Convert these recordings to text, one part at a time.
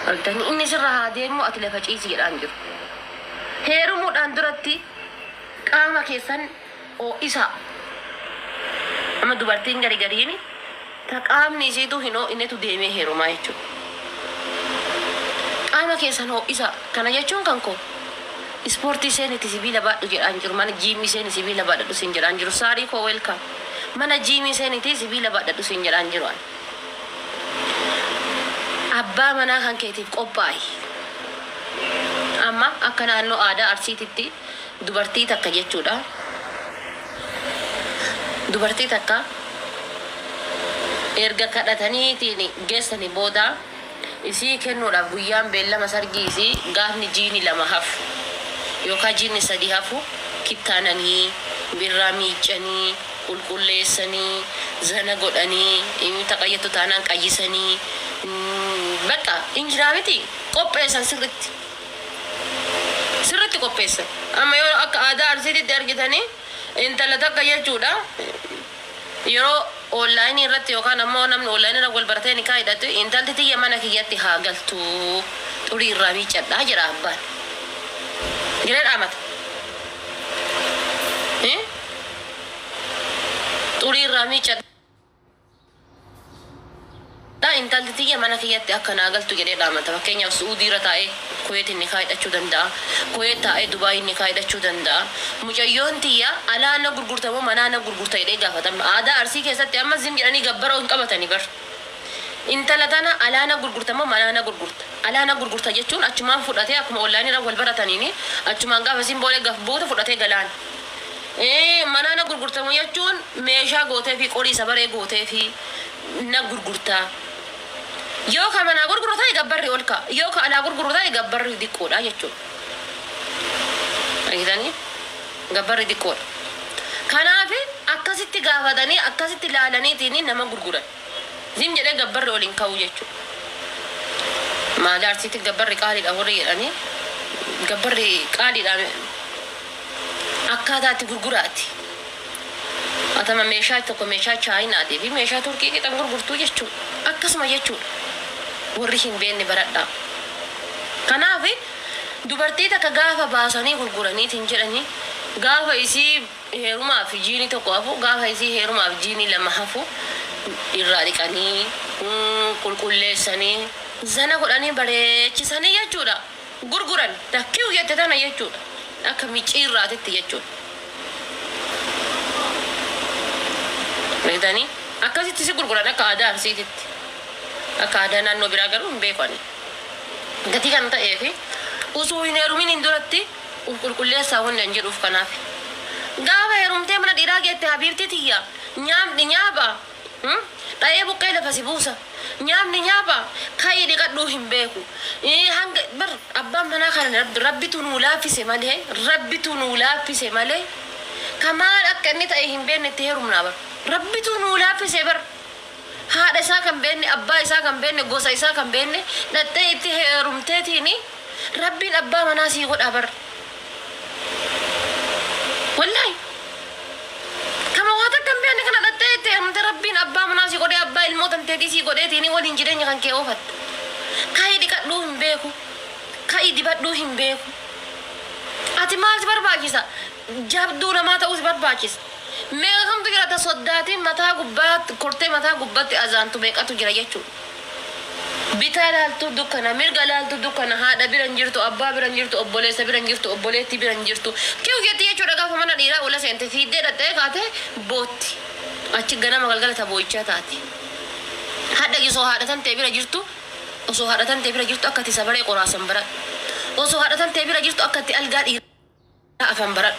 Argitanii inni sirra haa deemu ati lafa ciisi jedhaan jiru. Heerumuudhaan duratti qaama keessan ho'isaa. Amma dubartiin gari gariin ta qaamni isiitu hin ho'inetu deemee heerumaa jechuudha. Qaama keessan ho'isaa. Kana jechuun kan koo ispoortii seeniti sibiila baadhu jedhaan jiru. Mana jiimii seeni sibiila baadhadhu siin jedhaan jiru. Saarii koo welcome. Mana jiimii seeniti sibiila baadhadhu siin jedhaan jiru ani. Abbaa manaa kan keetiif qophaa'i. Amma akka naannoo aadaa Arsiititti dubartii takka jechuudha. Dubartii takka erga kadhataniitiin geessanii booda isii kennuudhaaf guyyaan beellama sargii isii gaafni jiini 2 hafu yookaan jiini 3 hafu kittaananii birraa miiccanii qulqulleessanii zana godhanii ta qayyattu taanaan qayyisanii bakka hin jiraa miti qopheessan sirritti. Sirritti qopheessan. Amma yoo akka aadaa Arsiititti argitanii intala takka jechuudha yeroo online irratti yookaan ammoo namni online irra wal baratee nikaa hidhatu intalti tiyya mana kiyyatti haa galtu xurii irraa miiccadha jedha abbaan. Jedhee dhaamata. Eh? Xurii irraa miiccadha. Intalti tiyya mana kiyyatti akka naa galtu jedhee dhaamata. Fakkeenyaaf Su'uudii irra taa'ee Kuweetiin nikaa hidhachuu danda'a. Kuweet taa'ee Dubaayiin nikaa hidhachuu danda'a. Mucayyoon tiyya alaa na gurgurta moo manaa na gurgurta jedhee gaafata. Amma aadaa Arsii keessatti amma zim jedhanii gabbara hin qabatani bar. Intala tana alaa na gurgurta moo manaa na gurgurta? Alaa na gurgurta jechuun achumaan fudhatee akkuma online irra wal barataniini achumaan gaafa isiin boolee gaf buutu fudhatee galaan. Manaa na gurgurta moo jechuun meeshaa gooteefii qorii sabaree gooteefii na gurgurta. Yoo ka manaa gurguru ta'e gabbarri ol ka'a. Yoo ka alaa gurguru ta'e gabbarri diqqoodha jechuudha. Argitanii? Gabbarri diqqoodha. Kanaaf akkasitti gaafatanii akkasitti laalaniitiin nama gurguran. Zim jedhee gabbarri ol hin ka'u jechuudha. Maali Arsiitti gabbarri qaaliidha warri jedhanii gabbarri qaaliidha akkaataa itti gurguraati. Atama meeshaa tokko meeshaa Chaayinaatii fi meeshaa Turkii qixan gurgurtuu jechuudha. Akkasuma jechuudha. Warri hin beekne baradhaa. Kanaaf dubartii takka gaafa baasanii gurguraniitiin jedhanii gaafa isii heerumaaf jiini tokko hafu gaafa isii heerumaaf jiini 2 hafu irraa dhiqanii qulqulleessanii zana godhanii bareechisanii jechuudha gurguran takkiu jette tana jechuudha akka micciirraatitti jechuudha. Beektanii akkasitti si gurguran akka aadaa Arsiititti akka aadaa naannoo biraa garuu hin beeku ani. Gatii kan ta'eefi usuu hin heeruminiin duratti Uf qulqulleessaa wanni an jedhuuf kanaafi. Gaafa heerumtee mana dhiiraa geette habiibtii tiyya nyaamni nyaapha dhayee buqqee lafa si buusa. Nyaamni nyaapha ka'ii dhiqadhuu hin beeku. Hanga bar abbaan manaa kana rabbitu nuu laaffise malee rabbitu nuu laaffise malee ka maal akka inni ta'e hin beekne itti heerumnaa bar. Rabbitu nuu laaffise bar. Haadha isaa kan beekne, abbaa isaa kan beekne, gosa isaa kan beekne dhaqxee itti heerumteetiini Rabbiin abbaa manaa sii godhaa bar. Wallaahi. Kama waa takka hin beekne kana dhaqxee itti heerumte Rabbiin abbaa manaa sii godhee abbaa ilmoo tanteetii sii godheetiini waliin jireenya kan kee oofatta. Ka'ii dhiqadhuu hin beeku. Ka'ii dibadhuu hin beeku. Ati maal si barbaachisa? Jabduu namaa ta'uu si barbaachisa. Meeqa kamtu jira ta soddaatiin mataa gubbaa kortee mataa gubbatti azaantu meeqatu jira jechuudha. Bitaa laaltu dukkana, mirga laaltu dukkana, haadha bira hin jirtu, abbaa bira hin jirtu, obboleessa bira hin jirtu, obboleettii bira hin jirtu. Kiw jetti jechuudha gaafa mana dhiiraa ola seente fiiddee dhaqxee kaatee bootti. Achi ganama galgala ta boo'ichaa taati. Hadha osoo haadha tantee bira jirtu osoo haadha tantee bira jirtu akka itti sabaree qoraasan baradhu. Osoo haadha tantee bira jirtu akka itti algaa dhiiraa afan baradhu.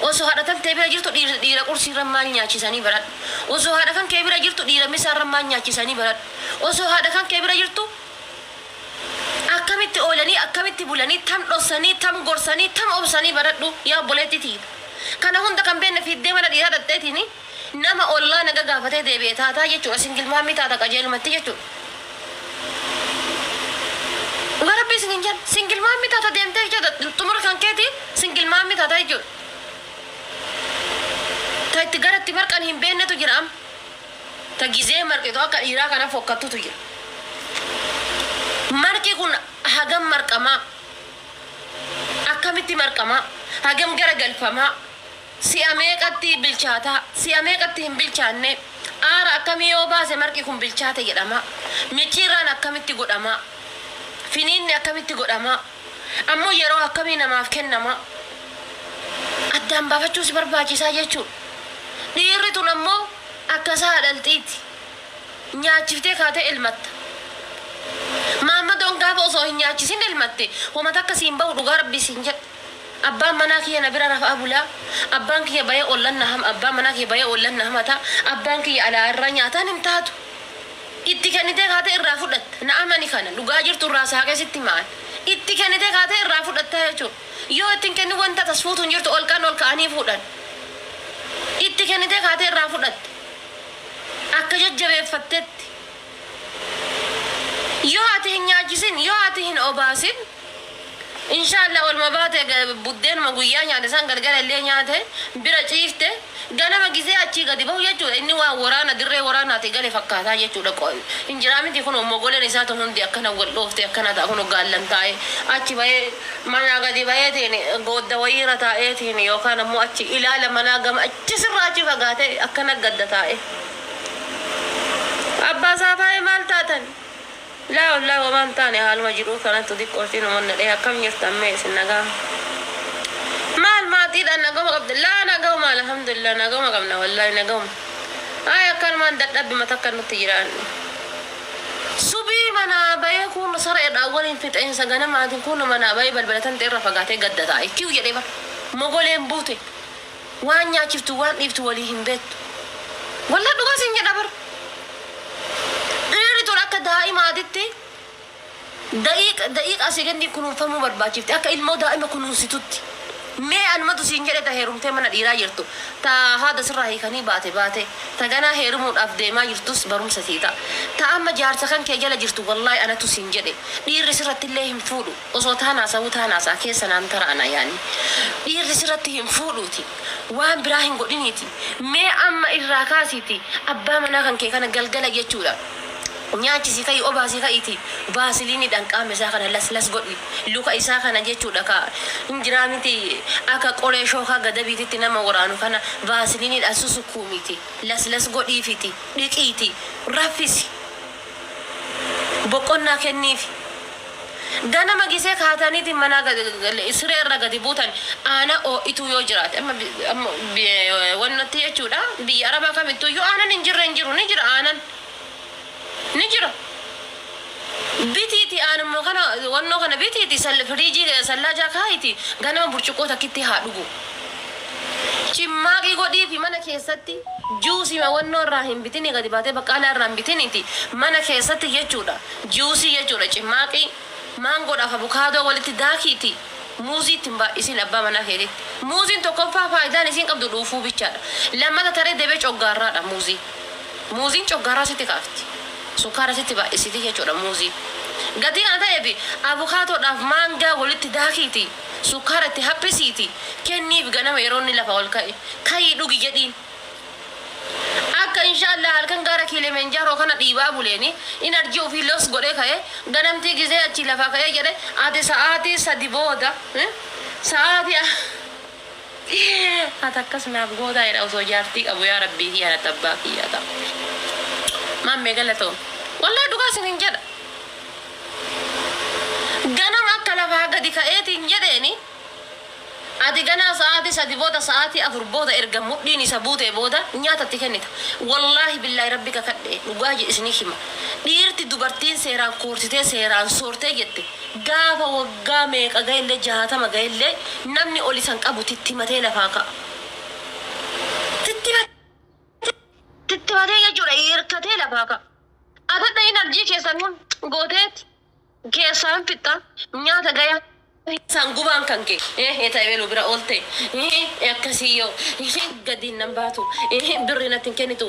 Osoo haadha tantee bira jirtu dhiira dhiira qursii irra maal nyaachisanii baradhu. Osoo haadha kan kee bira jirtu dhiira misaa irra maal nyaachisanii baradhu. Osoo haadha kan kee bira jirtu akkamitti oolanii akkamitti bulanii tam dhossanii tam gorsanii tam obsanii baradhu yaa obboleettii tiyya. Kana hunda kan beekne fiiddee mana dhiiraa dhaqxeetiini nama ollaa naga gaafatee deebi'e taataa jechuudha. Singil maammii taata qajeelumatti jechuudha. Dhugaa rabbii isin hin jedhu. Singil maammii taata deemtee jechuudha. Xumura kan keeti singil maammii taata jechuudha. Ta itti gara itti marqan hin beeknetu jira amma. Ta gizee marqitu akka dhiiraa kana fokkattutu jira. Marqi kun hagam marqamaa? Akkamitti marqamaa? Hagam gara galfamaa? Si'a meeqatti bilchaataa? Si'a meeqatti hin bilchaanne? Aara akkamii yoo baase marqi kun bilchaate jedhama? Micciirraan akkamitti godhama? Finiinni akkamitti godhama? Ammoo yeroo akkamii namaaf kennama? Addaan baafachuu si barbaachisaa jechuudha. Dhiirri tun ammoo akka sa'a dhalxiiti. Nyaachiftee kaatee elmatta. Maammadoon gaafa osoo hin nyaachisin elmatte homa takka siin bahu dhugaa rabbii siin jedha. Abbaan manaa kiyya na bira rafaa bulaa. Abbaan kiyya bayee ollan na hama abbaan manaa kiyya bayee ollan na hamata. Abbaan kiyya alaa irraa nyaataan hin taatu. Itti kennitee kaatee irraa fudhatta. Na amani kana dhugaa jirtu irraa saaqee sitti himaan. Itti kennitee kaatee irraa fudhatta jechuudha. Yoo itti hin kennin wanta tas fuutu hin jirtu ol kan ol ka'anii fuudhan. Itti kennitee kaatee irraa fudhatta. Akka jajjabeeffattetti. Yoo ati hin nyaachisin, yoo ati hin obaasin, inshallah oluma baate buddeenuma guyyaa nyaate san galgala illee nyaate bira ciifte ganama gizee achii gadi bahu jechuudha. Inni waan waraana dirree waraanaati gale fakkaataa jechuudha. Hin jiraa miti kun mogoleen isaa tun hundi akkana wal dhoofte akkana ta'a kun gaallan taa'ee achi bahee manaa gadi baheetiin goodda wayiirra taa'eetiin yookaan ammoo achi ilaala manaa gama achi sirraa achi fagaatee akkana gadda taa'e. Abbaa saafaa'ee maal taatan? Laa wallaahi homaa hin taane haaluma jiruu kanattu xiqqoo isiin umanna dhee akkam jirtan mee isin nagaa? Maal maatiidhaan nagahuma qabda? Laa nagahuma alhamdulillah nagahuma qabna wallaahi nagahuma. Ay akkanumaan dadhabbima takka nutti jiraanne. Subii manaa bayee kuun sareedhaan waliin fixeensa ganamaatiin kuun manaa bayee balbala tante irra fagaatee gadda taa'e kiw jedhee bar mogoleen buute waan nyaachiftu waan dhiiftu walii hin beektu. Wallah dhugaa siin jedha bar. Dhiirri tun akka daa'imaatitti daqiiqa daqiiqaa sekondii kunuunfamuu barbaachifti akka ilmoo daa'ima kunuunsitutti. Mee anumatu siin jedhe ta heerumtee mana dhiiraa jirtu ta haada sirraa hiikanii baate baate ta ganaa heerumuudhaaf deemaa jirtus barumsa sii ta'a. Ta amma jaarsa kan kee jala jirtu wallaahi anatu siin jedhe dhiirri sirrattillee hin fuudhu osoo taan haasa'uu taan haasa'a keessa naan tara ana yaanni. Dhiirri sirratti hin fuudhuuti. Waan biraa hin godhiniiti. Mee amma irraa kaasiiti abbaa manaa kan kee kana galgala jechuudha. Nyaachisi ka'i obaasi ka'iiti vaasiliiniidhaan qaama isaa kana las las godhi. Luka isaa kana jechuudha ka hin jiraa miti akka qoree shookaa gadabiititti nama waraanu kana vaasiliiniidhaan susukkuumiiti. Las las godhiifiiti dhiqiiti raffisi. Boqonnaa kenniifi. Ganama gisee kaataniitiin manaa siree irra gadi buutan aana oo'ituu yoo jiraate amma amma wannatti jechuudha biyya arabaa kamittuu iyyuu aanan hin jirre hin jiru ni jira aanan ni jira. Bitiiti aanummoo kana wannoo kana bitiiti firiijii sallaajaa kaayiti ganama burcuqqoo takkitti haa dhugu. Cimmaaqii godhiifi mana keessatti juusii wannoo irraa hin bitini gadi baatee baqqaalaa irraa hin bitiniiti mana keessatti jechuudha juusii jechuudha cimmaaqii maangoodhaaf abukaadoo walitti daakiiti muuzii itti hin baay'isiin abbaa manaa keetitti. Muuziin tokkoffaa faayidaan isiin qabdu dhuufuu bichaadha. Lammata taree deebee coggaarraadha muuzii. Muuziin coggaarraa sitti kaafti. Sukkaara sitti baay'isiti jechuudha muuziin. Gatii kana ta'eef abukaatoodhaaf maangaa walitti daakiiti sukkaara itti haphisiiti kenniif ganama yeroo inni lafa ol ka'e ka'ii dhugi jedhiin. Akka inshaallah halkan gaara Kiilimanjaaroo kana dhiibaa buleeni inarjii ofii los godhee ka'e ganamtii gizee achii lafaa ka'ee jedhe ati sa'aatii sadi booda sa'aatii ati akkas naaf gootaa jedha osoo jaartii qabu yaa rabbii kiyya natti abbaa kiyyaa ta'a. Maammee galatoom. Wallahi dhugaa isiniin jedha. Ganama akka lafaa gadi ka'eetiin jedheeni ati ganaa sa'aatii sadi booda sa'aatii afur booda erga mudhiin isa buutee booda nyaata itti kennita. Wallaahi billaahi rabbi kakadhe dhugaa isinii hima. Dhiirti dubartiin seeraan koorsitee seeraan soortee jette gaafa waggaa meeqa ga'ellee 60 ga'ellee namni ol isan qabu tittimatee lafaa ka'a. Tittimatee jechuudha hirkatee lafaa ka'a. Atadha inarjii keessan kun gooteeti keessaan fixxa nyaata gaya. Isaan gubaan kan kee ta'e belu bira oolte akkasii yoo gadiin nan baatu birri natti hin kennitu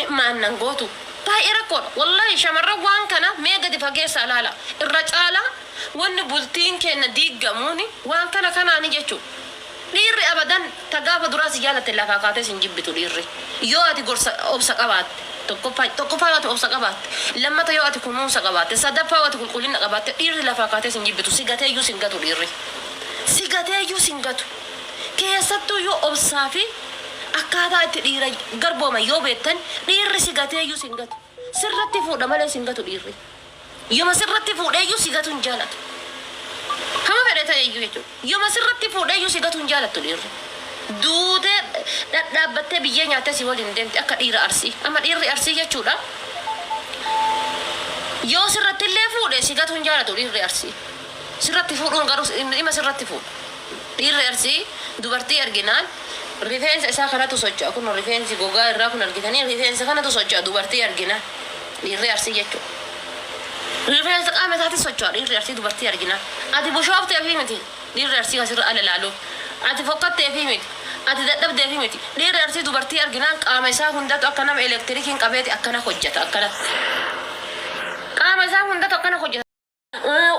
maan nan gootu baay'ee rakkoodha. Wallahi shamarran waan kana mee gadi fageessaa ilaala. Irra caalaa wanni bultiin keenya diiggamuuni waan kana kanaani jechuudha. Dhiirri abadan ta gaafa duraa si jaalatte lafaa kaatee sin jibbitu dhiirri. Yoo ati gorsa obsa qabaatte. Tokkoffaa tokkoffaa yoo ati obsa qabaatte, lammata yoo ati kunuunsa qabaatte, sadaffaa yoo ati qulqullina qabaatte dhiirri lafaa kaatee sin jibbitu. Si gateeyyuu sin gatu dhiirri. Si gateeyyuu sin gatu. Keessattuu yoo obsaa fi akkaataa itti dhiira garbooman yoo beektan dhiirri si gateeyyuu sin gatu. Sirratti fuudha malee sin gatu dhiirri. Yoma sirratti fuudheeyyuu si gatu hin jaalatu. Hama fedhe ta'eyyuu jechuudha. Yoma sirratti fuudheeyyuu si gatu hin jaalattu dhiirri. Duutee dhadhaabbattee biyyee nyaattee si waliin deemti akka dhiira Arsii. Amma dhiirri Arsii jechuudha. Yoo sirrattillee fuudhe si gatu hin jaalatu dhiirri Arsii. Sirratti fuudhuun garuu ima sirratti fuudha. Dhiirri Arsii dubartii arginaan rifeensa isaa kanatu socho'a. Kun rifeensi gogaa irraa kun argitanii rifeensa kanatu socho'a dubartii arginaan. Dhiirri Arsii jechuudha. Rifeensa qaama isaati socho'a dhiirri Arsii dubartii arginaan. Ati bushoofteefii miti dhiirri Arsii kan sirra ala laaluuf. Ati fokkatteefii miti. Ati dadhabdeefii miti. Dhiirri Arsii dubartii arginaan qaama isaa hundatu akka nama elektirikiin qabeeti akkana hojjeta akkanatti. Qaama isaa hundatu akkana hojjeta.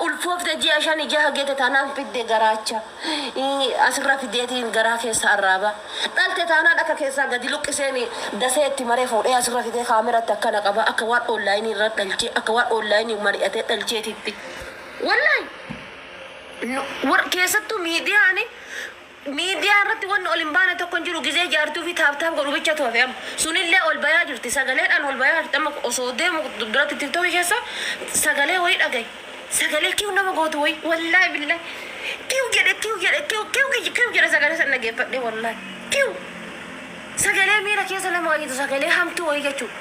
Ulfoofte ji'a shani jaha geete taanaan fidde garaacha asirra fideetiin garaa keessa arraaba. Dhalte taanaan akka keessaa gadi luqqiseen dasee itti maree fuudhee asirra fidee kaameratti akkana qaba akka waan onlaayinii irra dhalchee akka waan onlaayinii mari'atee dhalcheetitti. Wallahi keessattuu miidiyaani Miidiyaa irratti wanni ol hin baane tokko hin jiru. Gizee jaartuu fi taap taap godhu bichatu hafe amma. Sunillee ol bayaa jirti. Sagaleedhaan ol bayaa jirti. Amma osoo deemu duratti tiktookii keessa sagalee wayii dhagaye. Sagalee kiw nama gootu wayii. Wallaahi billaahi. Kiw jedhe kiw jedhe kiw kiw kiw jedhe sagalee san dhageeffadhe wallaahi. Kiw. Sagalee miira keessa nama wayiitu sagalee hamtuu wayii jechuudha.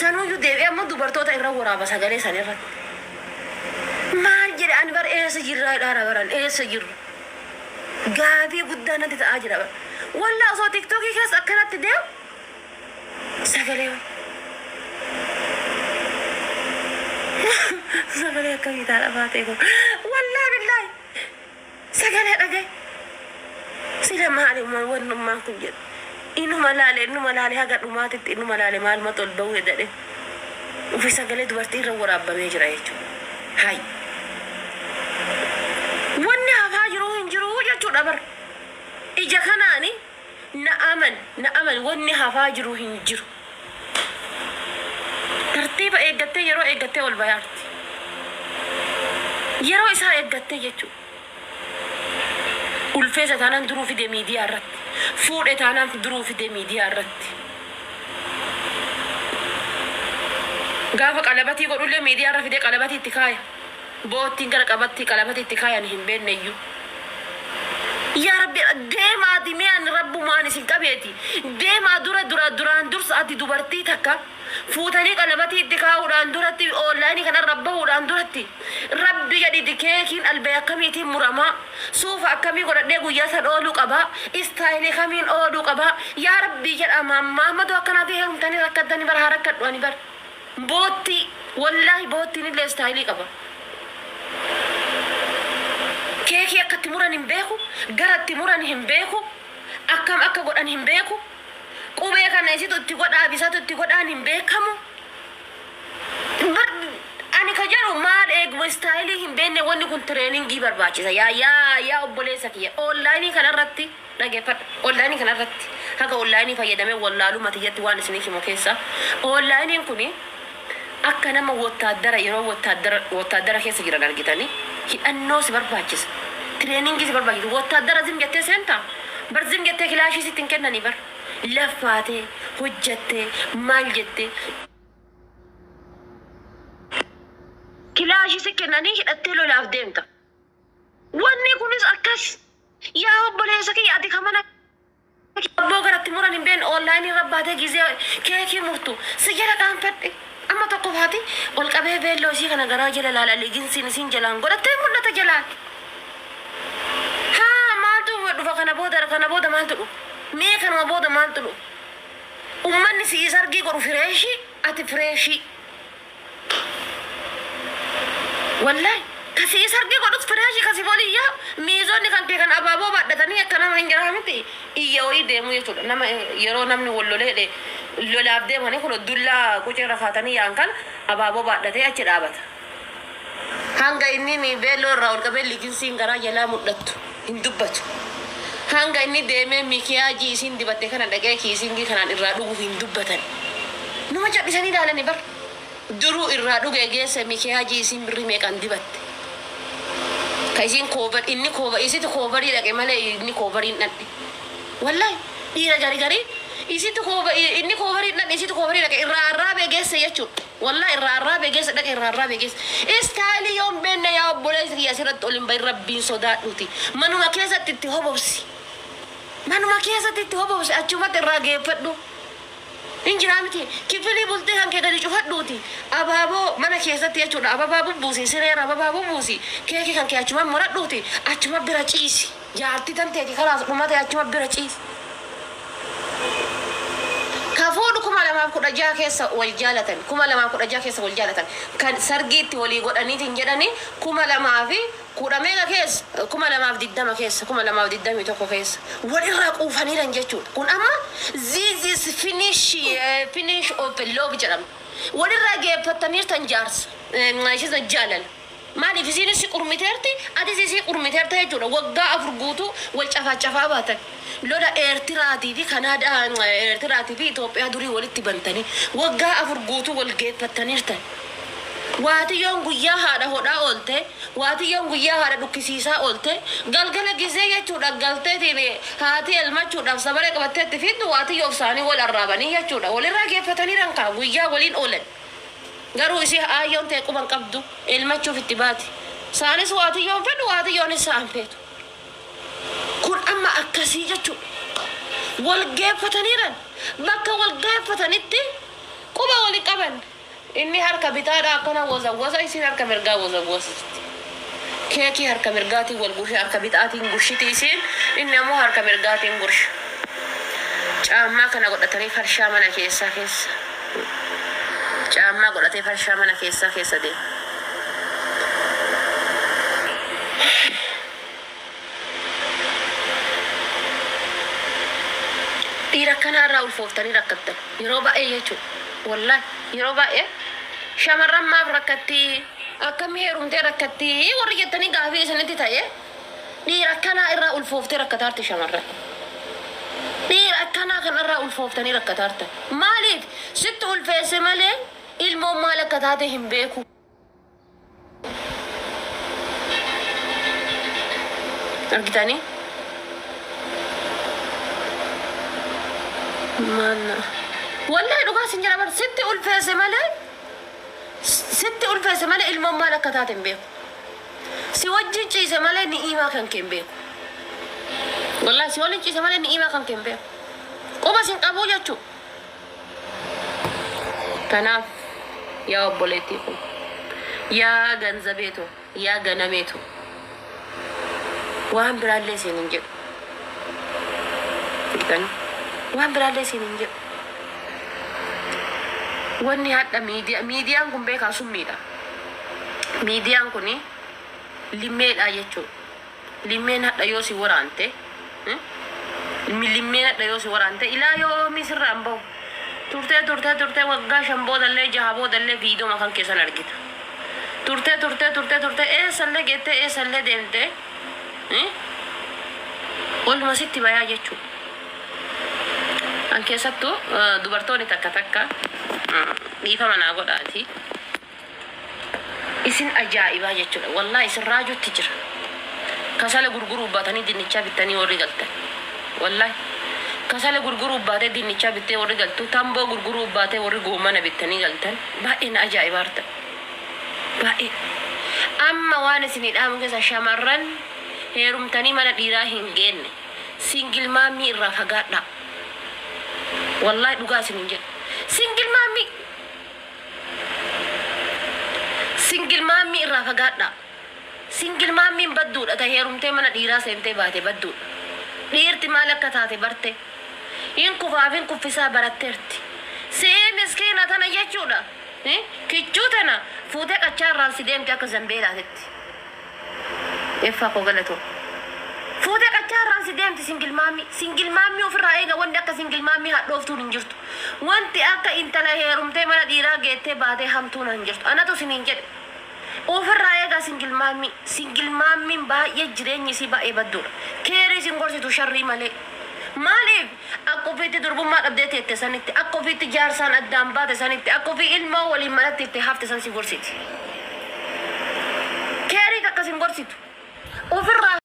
Sanuyyuu deebi'ee ammoo dubartoota irra waraaba sagalee san irratti. Maal jedhe ani bar eessa jirraa jedhaara baran eessa jirra. Gaafii guddaa natti ta'aa jira bar. Wallah osoo tiktokii keessa akkanatti deemu sagalee wayi. Sagalee akkamii taadha baatee kun. Wallah billahi sagalee dhagaye. Sila maali wannummaan kun jedhe. Inuma laale inuma laale haga dhumaatitti inuma laale maalumatu ol bahuu hedadhe. Ufi sagalee dubartii irra waraabbamee jira jechuudha. Hay. Wanni hafaa jiruu hin jiruu jechuudha bar. Ija kanaani na aman na aman wanni hafaa jiru hin jiru. Tartiiba eeggattee yeroo eeggattee ol bayaarti. Yeroo isaa eeggattee jechuudha. Ulfeessa taanaan duruu fide miidiyaa irratti. Fuudhe taanaan duruu fide miidiyaa irratti. Gaafa qalabatii godhullee miidiyaa irra fidee qalabatii itti kaaya. Boottiin gara qabattii qalabatii itti kaayan hin beekne iyyuu. Yaa Rabbi deemaati mee ani rabbumaan isin qabeeti. Deemaa dura dura duraan dursa ati dubartii takka fuutanii qalabatii itti kaa'uudhaan duratti onlaayinii kanarra bahuudhaan duratti Rabbi jedhiiti keekiin albee akkamiitiin muramaa suufa akkamii godhadhee guyyaa san ooluu qabaa istaayilii kamiin ooluu qabaa yaa Rabbii jedhaa maammadoo akkanaatii heerumtanii rakkattanii bar haa rakkadhu ani bar boottii wallaahi boottiin illee istaayilii qaba. Keekii akka itti muran hin beeku gara itti muran hin beeku akkam akka godhan hin beeku. Qubee kana isitu itti godhaa fi isatu itti godhaan hin beekamu. Bar ani ka jedhu maal eeguma istaayilii hin beekne wanni kun tireeningii barbaachisa. Yaa yaa yaa obboleessa kiyya onlaayinii kanarratti dhageeffadha. Onlaayinii kanarratti haga onlaayinii fayyadamee wallaaluma tiyyatti waan isiniif himu keessa onlaayiniin kuni akka nama wottaaddara yeroo wottaaddara wottaaddara keessa jiran argitanii hidhannoo si barbaachisa. Tireeningii si barbaachisa. Wottaaddara zim jettee seentaa? Bar zim jettee kilaashii sitti hin kennanii bar. Laffaatee, hojjattee, maal jettee. Kilaashii si kennanii hidhattee lolaaf deemta. Wanni kunis akkas. Yaa obboleessa kiyya ati ka mana Abboo gara itti muran hin beekne online irra baatee gizee keekii murtu si jala qaanfadhe. Amma tokko faati ol qabee beelloo isii kana garaa jala laala liginsiin isiin jalaan godhattee mul'ata jalaan. Haa maaltu dhufa kana booda kana booda maaltu dhufa? Mee kanuma booda maaltu dhufa? Ummanni si'ii sargii godhu fireeshii ati fireeshii. Wallahi ka si'i sargii godhus fireeshii ka si waliin yaa'u miizonni kan kee kan abaaboo baadhatanii akka nama hin jiraa miti iyya wayii deemuu jechuudha. Nama yeroo namni wal lolee jedhe lolaaf deemanii kun dullaa qucee irra kaatanii yaa'an kan abaaboo baadhatee achi dhaabata. Hanga inni ni beelloo irraa ol qabee liginsiin garaa jalaa mul'attu hin dubbatu. Hanga inni deemee mikiyaajii isiin dibatte kana dhaqee kiisingii kanaan irraa dhugu hin dubbatan. Numa cadhisanii ilaalani bar. Duruu irraa dhugee geesse mikiyaajii isiin birrii meeqaan dibatte. Ka isiin koobar inni kooba isitu koobarii dhaqe malee inni koobarii hin dhaqne. Wallahi dhiira gari garii isitu kooba inni koobarii hin dhaqne isitu koobarii dhaqe irraa arraabee geesse jechuudha. Wallahi irraa arraabee geesse dhaqe irraa arraabee geesse. Istaayilii yoon beenne yaa obboleessi kiyya asirratti ol hin bahin rabbiin sodaadhuuti. Manuma keessatti itti hobobsi. Manuma keessatti itti hobobsi achumatti irraa geeffadhu. Hin jiraa miti kifilii bultii kan kee gadi cufadhuuti abaaboo mana keessatti jechuudha ababaa bubbuusi sireera ababaa bubbuusi keekii kan kee achuma muradhuuti achuma bira ciisi jaartii tan teeti kalaas dhumate achuma bira ciisi. Ka fuudhu 2016 keessa wal jaalatan 2016 keessa wal jaalatan kan sargiitti walii godhaniitiin jedhani 2010 meeqa keessa 2020 keessa 2021 keessa wal irraa quufaniiran jechuudha. Kun amma this is finish of the love jedhama. Wal irraa geeffattaniirtan jaarsa ishee jaalala. Maaliif isiinis si qurmiteerti atis isii qurmiteerta jechuudha. Waggaa 4 guutuu wal cafaa baatan. Lola Eertiraatii fi Kanaadaa Eertiraatii fi Itoophiyaa durii walitti bantanii waggaa 4 guutuu wal geeffattaniirtan. Waatiyyoon guyyaa haadha hodhaa oolte, waatiyyoon guyyaa haadha dhukkisiisaa oolte, galgala gizee jechuudha galteetiin haati elmachuudhaaf sabaree qabattee itti fiiddu waatiyyoof isaanii wal arraabanii jechuudha. Walirraa geeffataniiran kaa guyyaa waliin oolan. Garuu isii aayyoon tee quba hin qabdu elmachuuf itti baati. Saanis waatiyyoon fedhu waatiyyoonis saa hin feetu. Kun amma akkasii jechuudha. Wal geeffataniiran bakka wal geeffatanitti quba wal hin qaban. Inni harka bitaadhaa akkana wazawwaza isiin harka mirgaa wazawwazti. Keekii harka mirgaatiin wal gurshe harka bitaatiin gurshiti isiin inni ammoo harka mirgaatiin gursha. Caammaa kana godhatanii farshaa mana keessaa keessa. Caammaa godhatee farshaa mana keessaa keessa deema. Dhiira akkanaa irraa ulfooftanii rakkattan yeroo baay'ee jechuudha. Wallaahi yeroo baay'ee shamarran maaf rakkattii akkamii heerumtee rakkattii warri jettanii gaafii isinitti ta'e dhiira akkanaa irraa ulfooftee rakkataarti shamarran. Dhiira akkanaa kanarraa ulfooftanii rakkataartan. Maaliif sitti ulfeesse malee ilmoon maal akka taate hin beeku. Argitanii? Maal wallahi dhugaa sin jedha bar sitti ulfeesse malee sitti ulfeesse malee ilmoon maal akka taate hin beeku. Si wajjin ciise malee ni'iimaa kan kee hin beeku. Wallahi si waliin ciise malee ni'iimaa kan kee hin beeku. Quba sin qabuu jechuu. Kanaaf yaa obboleettii koo, yaa ganzabee too, yaa ganamee too, waan biraallee siin hin jedhu. Argitanii? Waan biraallee siin hin jedhu. Wanni hadha miidiyaa miidiyaan kun beekaa summiidha. Miidiyaan kun limmeedha jechuudha. Limmeen hadha yoo si waraante Limmeen hadha yoo si waraante ilaa yoomii sirraa hin bahu. Turtee turtee turtee waggaa 5 boodallee 6 boodallee viidiyooma kan keessan argita. Turtee turtee turtee turtee eessallee geettee eessallee deemtee oluma sitti bayaa jechuudha. An keessattuu dubartoonni takka takka dhiifama naa godhaati. Isin ajaa'ibaa jechuudha. Wallahi isin raajutti jira. Kasala gurguruuf baatanii dinnichaa bittanii warri galtan. Wallahi. Kasala gurguruuf baatee dinnichaa bittee warri galtu, tamboo gurguruuf baatee warri goommana bittanii galtan. Baay'ee na ajaa'ibaartan. Baay'ee. Amma waan isinii dhaamu keessa shamarran heerumtanii mana dhiiraa hin geenne. Single maammii irraa fagaadhaa. Wallahi dhugaa isiniin jedha. Single maammii. Single maammii irraa fagaadhaa. Single maammiin badduudha ta heerumtee mana dhiiraa seentee baate badduudha. Dhiirti maal akka taate barte. Hin kufaaf hin kuffisaa baratteerti. Si'ii miskiina tana jechuudha. Kichuu tana fuutee qachaa irraan si deemti akka zambeelaatitti. Effaa koo galatoo. Fuutee qachaa irraan si deemti single maammii. Single maammii ofirraa eega wanti akka single maammii hadhooftuun hin jirtu. Wanti akka intala heerumtee mana dhiiraa geettee baatee hamtuun hin jirtu. Anatu isiniin jedhe. Ofirraa eegaa single maammii. Single maammiin baay'ee jireenyi isii baay'ee badduudha. Keerii isin gorsitu sharrii malee. Maaliif akka ofiitti durbummaa dhabdee teette sanitti, akka ofiitti jaarsaan addaan baate sanitti, akka ofii ilmoo waliin manatti itti hafte san si gorsiti. Keerii takka sin gorsitu. Ofirraa